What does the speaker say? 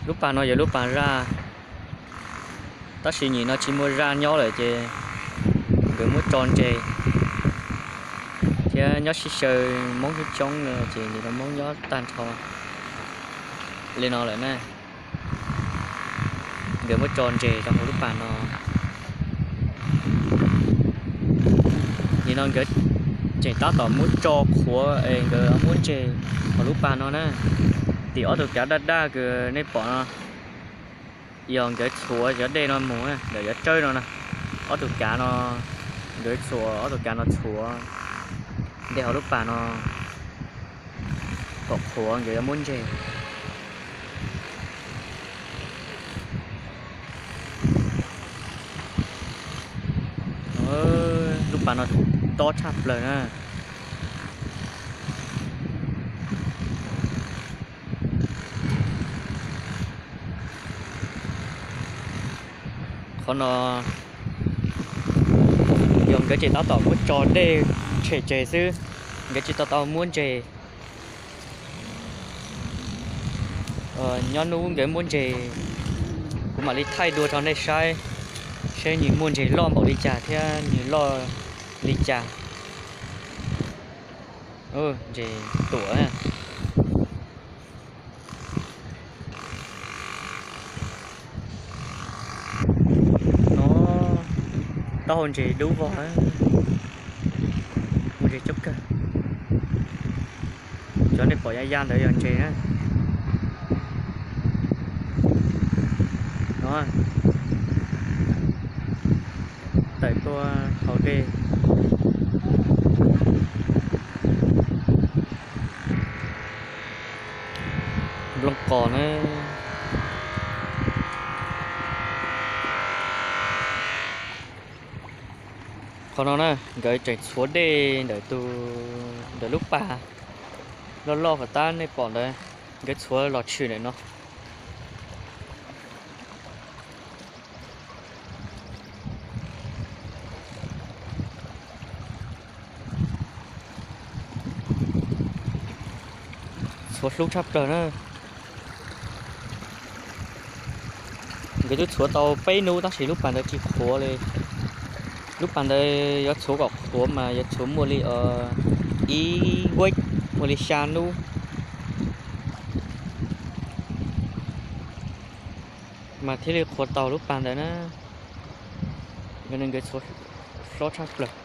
Lub pas no yog lub pas zaj, tab sis nim no tsis muaj zaj nyob lawm ces nkawd muab tso nres, thiab nyob sib xyaw Hmoob coob coob no ces nim no Hmoob nyob tag nrho li no lawm na. Nkawd muab tso nres rau hauv lub pas no. Nim no nkawd tseem tab tom muab tso qhuav es nkawd muab nres hauv lub pas no na. Tim ob tug kav daj daj kws nej pom no, yog nkawd txhuav cov dej no mus ntawm cov tsawb no na. Ob tug kav no, nkawd txhuav, ob tug kav no txhuav dej hauv lub pas no kom qhuav nkawd yuav muab nres. Lub pas no tob tshaj plaws na. Qhov no yog nkawd tseem tab tom muab tso dej tshem tseg xwb, nkawd tsis tau tau muab nres. Nyob hnub nkawd muab nres, kuv mam li thaij dua rau nej saib, saib nws muaj nres loj npaum li cas thiab nws loj li cas. Nres tuam. No, taub hau ntses dub vog, muaj ntses coob kawg. Cov nej pom ya ya ntawd yog ntses na. No, tawm tuaj hauv dej. Nplooj qos na. Qhov no na, nkawd tseem txhuav dej ntawm tus, ntawm lub pas loj loj qhov tab nej pom ntawd, nkawd txhuav los tshwm ntawm no. Txhuav hlub tshaj plaws na. Nkawd twb txhuav tau peb hnub tab sis lub pas ntawd tsis qhuav li. Lub pas ntawd yuav txhuav kom qhuav mas yuav txhuav muaj li ib week, muaj li xya hnub mas thiaj li qhuav tau lub pas ntawd na. Nkawd txhuav hlob tshaj plaws.